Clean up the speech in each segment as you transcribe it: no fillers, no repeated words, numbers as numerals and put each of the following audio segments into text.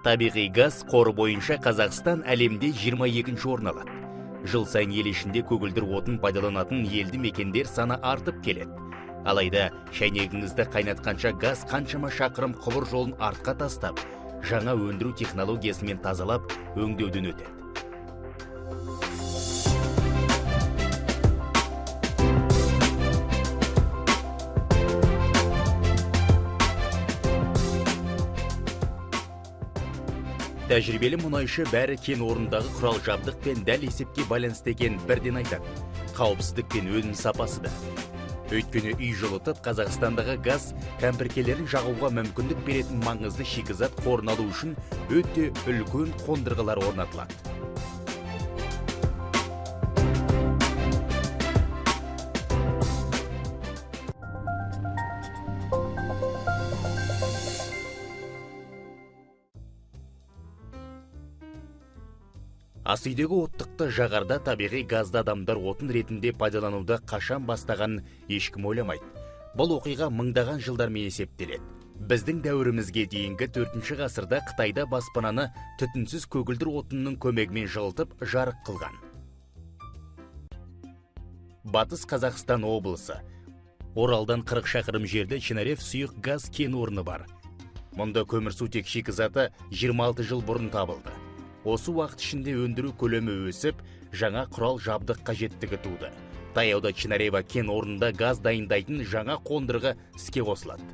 Табиғи газ қоры бойынша Қазақстан әлемде 22 орын алады. Жыл сайын ел ішінде көгілдір отын пайдаланатын елді мекендер саны артып келеді. Алайда шәйнегіңізді қайнатқанша газ қаншама шақырым құбыр жолын артқа тастап, жаңа өндіру технологиясымен тазалап, өңдеуден өтеді. Тәжірибелі мұнайшы бәрі кен орнындағы құрал жабдық пен дәл есепке байланысты екенін бірден айтады. Қауіпсіздік пен өнім сапасы да. Өйткені үй жылытып, Қазақстандағы газ кәмпіркелерін жағуға мүмкіндік беретін маңызды шикізат қорын алу үшін өте үлкен қондырғылар орнатылады. Ас үйдегі оттықты жағарда табиғи газды адамдар отын ретінде пайдалануды қашан бастағанын ешкім ойламайды. Бұл оқиға мыңдаған жылдармен есептеледі. Біздің дәуірімізге дейінгі 4 ғасырда Қытайда баспананы түтінсіз көгілдір отынның көмегімен жылытып, жарық қылған. Батыс Қазақстан облысы. Оралдан 40 шақырым жерде Чинарев сұйық газ кен орны бар. Мұнда көмірсутек шикізаты 26 жыл бұрын табылды. Осы уақыт ішінде өндіру көлемі өсіп, жаңа құрал жабдық қажеттігі туды. Таяуда Чинарева кен орнында газ дайындайтын жаңа қондырғы іске қосылады.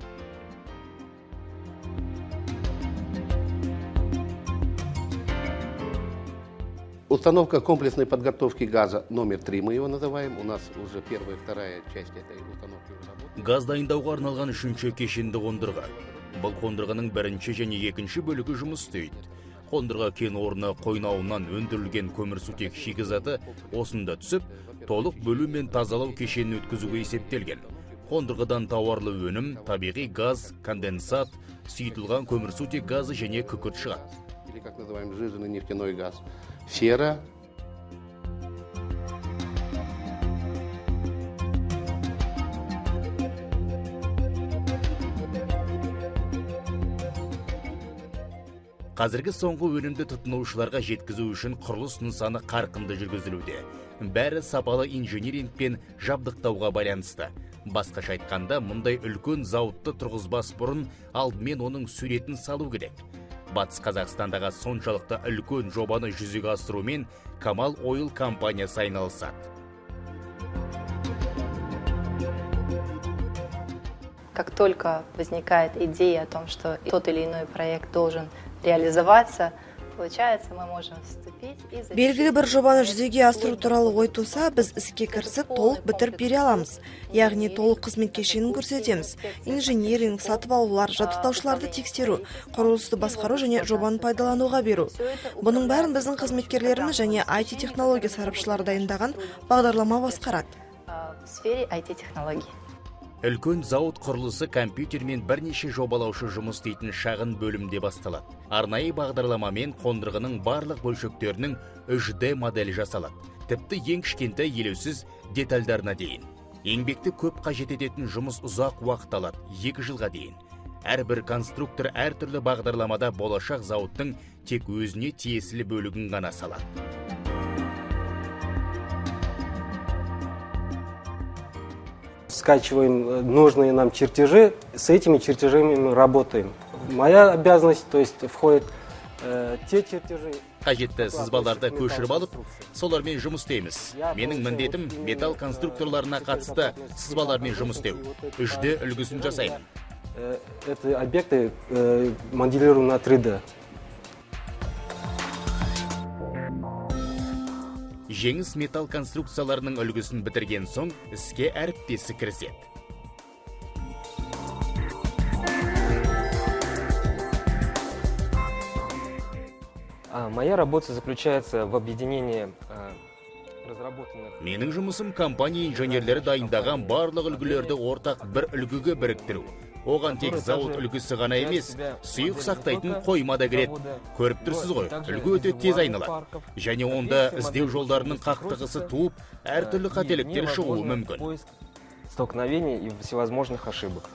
Установка комплексной подготовки газа номер 3 мы его называем. У нас уже первая, вторая часть этой установки уже работает. Газ дайындауға арналған үшінші кешенді қондырғы. Бұл қондырғының бірінші және екінші бөлігі жұмыс істейді. Қондырғы кен орны қойнауынан өндірілген көмірсутек шикізаты осында түсіп, толық бөлу мен тазалау кешенін өткізуге есептелген. Қондырғыдан тауарлы өнім, табиғи газ, конденсат, сұйытылған көмірсутек газы және күкірт шығады. Или, как называем, сжиженный нефтяной газ. Сера. Қазіргі соңғы өнімді тұтынушыларға жеткізу үшін құрылыс нысаны қарқынды жүргізілуде. Бәрі сапалы инжиниринг пен жабдықтауға байланысты. Басқаша айтқанда, мұндай үлкен зауытты тұрғызбас бұрын алдымен оның суретін салу керек. Батыс Қазақстандағы соншалықты үлкен жобаны жүзеге асырумен Камал Ойл компаниясы айналысады. Как только возникает идея о том, что тот или иной проект должен реализоваться, получается, мы можем вступить и завершить. Белгілі бір жобаны жүзеге асыру туралы ой туса, біз іске кірісіп, толық бітіріп бере аламыз, яғни толық қызмет кешенін көрсетеміз: инжиниринг, сатып алулар, жабдықтаушыларды тексеру, құрылысты басқару және жобаны пайдалануға беру. Бұның бәрін біздің қызметкерлеріміз және IT технология сарапшылары дайындаған бағдарлама басқарады. В сфере IT-технологий. Үлкен зауыт құрылысы компьютермен бірнеше жобалаушы жұмыс істейтін шағын бөлімде басталады. Арнайы бағдарламамен қондырғының барлық бөлшектерінің 3D моделі жасалады. Тіпті ең кішкентай елеусіз детальдарына дейін. Еңбекті көп қажет ететін жұмыс ұзақ уақыт алады, 2 жылға дейін. Әрбір конструктор әртүрлі бағдарламада болашақ зауыттың тек өзіне тиесілі бөлігін ғана салады. Скачиваем нужные нам чертежи, с этими чертежами мы работаем. Моя обязанность, то есть входит те чертежи, Қажетті сызбаларды көшіріп алып, солармен жұмыс істейміз. Менің міндетім металл конструкторларына қатысты сызбалармен жұмыс істеу. 3D үлгісін жасаймын. Это объекты моделируем на 3D. Жеңіс металл конструкцияларының үлгісін бітірген соң, іске әріптесі кіріседі. Моя работа заключается в объединении разработанных Менің жұмысым компания инженерлері дайындаған барлық үлгілерді ортақ бір үлгіге біріктіру. Оған тек зауыт үлгісі ғана емес, сұйық сақтайтын қойма да кіреді. Көріп тұрсыз ғой, үлгі өте тез айналады және онда іздеу жолдарының қақтығысы туып, әртүрлі қателіктер шығуы мүмкін. Столкновений и всевозможных ошибок.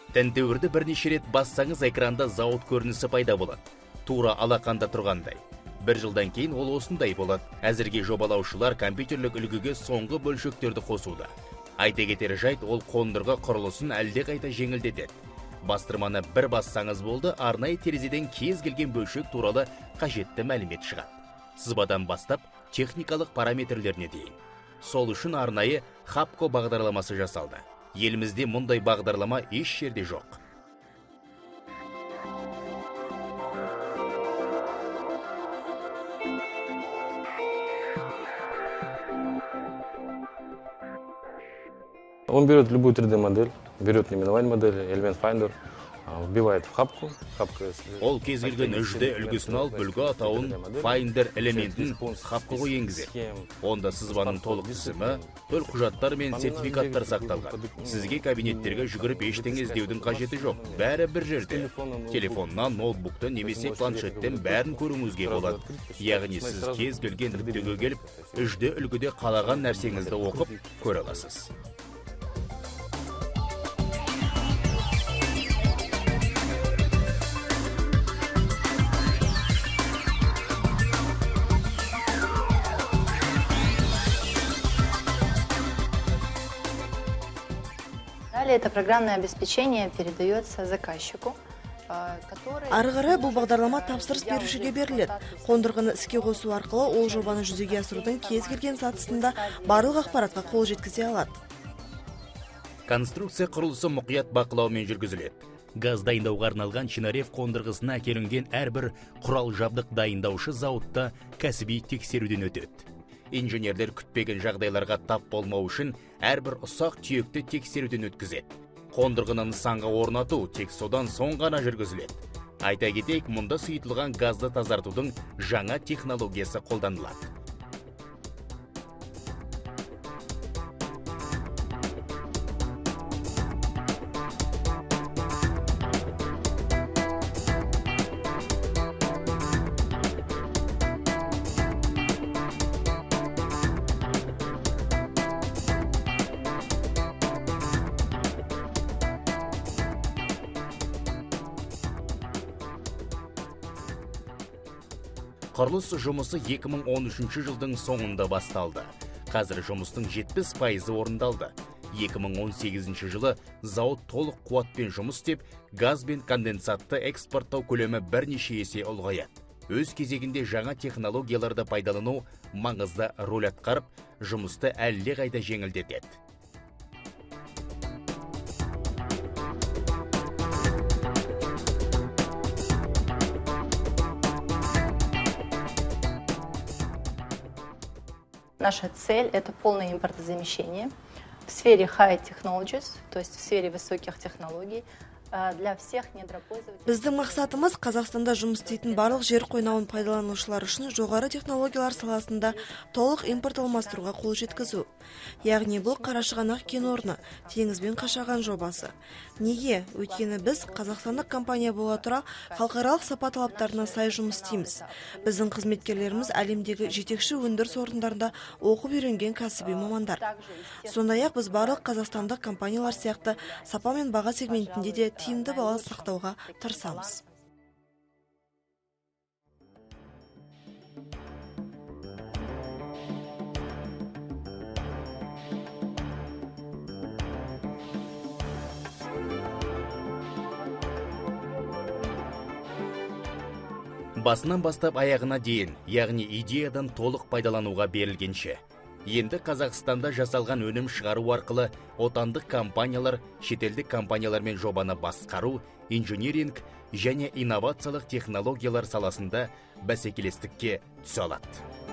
Тінтуірді бірнеше рет бассаңыз, экранда зауыт көрінісі пайда болады, тура алақанда тұрғандай. Бір жылдан кейін ол осындай болады. Әзірге жобалаушылар компьютерлік үлгіге соңғы бөлшектерді қосуда. Айта кетер жайт, ол қондырғы құрылысын әлдеқайда жеңілдетеді. Бастырманы бір бассаңыз болды, арнайы терезеден кез келген бөлшек туралы қажетті мәлімет шығады, сызбадан бастап техникалық параметрлеріне дейін. Сол үшін арнайы Хапко бағдарламасы жасалды. Елімізде мұндай бағдарлама еш жерде жоқ. Он берет любую 3D-модель, берет наименование модели, Element Finder, вбивает в хапку. Хапка. Ол кез келген 3D үлгісін алып, үлгі атауын, Finder элементін Хапкоға енгізеді. Онда сызбаның толық тізімі, төлқұжаттар мен сертификаттар сақталған. Сізге кабинеттерге жүгіріп ештеңе іздеудің қажеті жоқ, бәрі бір жерде. Телефоннан, ноутбуктан немесе планшеттен бәрін көруіңізге болады. Яғни сіз кез келген нүктеге келіп, 3D үлгіде қалаған нәрсеңізді оқып көре аласыз. Далее это программное обеспечение передается заказчику, который. Ары қарай бұл бағдарлама тапсырыс берушіге беріледі. Қондырғыны іске қосу арқылы ол жобаны жүзеге асырудың кез келген сатысында барлық ақпаратқа қол жеткізе алады. Конструкция құрылысы мұқият бақылаумен жүргізіледі. Газ дайындауға арналған Чинарев қондырғысына әкелінген әрбір құрал жабдық дайындаушы зауытта кәсіби тексеруден өтеді. Инженерлер күтпеген жағдайларға тап болмау үшін әрбір ұсақ түйекті тексеруден өткізеді. Қондырғыны нысанға орнату тек содан соң ғана жүргізіледі. Айта кетейік, мұнда сұйытылған газды тазартудың жаңа технологиясы қолданылады. Құрылыс жұмысы 2013 жылдың соңында басталды. Қазір жұмыстың 70%-ы орындалды. 2018 жылы зауыт толық қуатпен жұмыс істеп, газ бен конденсатты экспорттау көлемі бірнеше есе ұлғаяды. Өз кезегінде жаңа технологияларды пайдалану маңызды рөл атқарып, жұмысты әлдеқайда жеңілдетеді. Наша цель – это полное импортозамещение в сфере high technologies, то есть в сфере высоких технологий, для всех недропользователей. Біздің мақсатымыз – Қазақстанда жұмыс істейтін барлық жер қойнауын пайдаланушылар үшін жоғары технологиялар саласында толық импорт алмастыруға қол жеткізу. Яғни бұл Қарашығанақ кен орны, Теңіз бен Қашаған жобасы. Неге? Өйткені біз қазақстандық компания бола тұра, халықаралық сапа талаптарына сай жұмыс істейміз. Біздің қызметкерлеріміз әлемдегі жетекші өндіріс орындарында оқып үйренген кәсіби мамандар. Сондай ақ біз барлық қазақстандық компаниялар сияқты сапа мен баға сегментінде де тиімді баланс сақтауға тырысамыз. Басынан бастап аяғына дейін, яғни идеядан толық пайдалануға берілгенше. Енді Қазақстанда жасалған өнім шығару арқылы отандық компаниялар шетелдік компаниялармен жобаны басқару, инжиниринг және инновациялық технологиялар саласында бәсекелестікке түсе алады.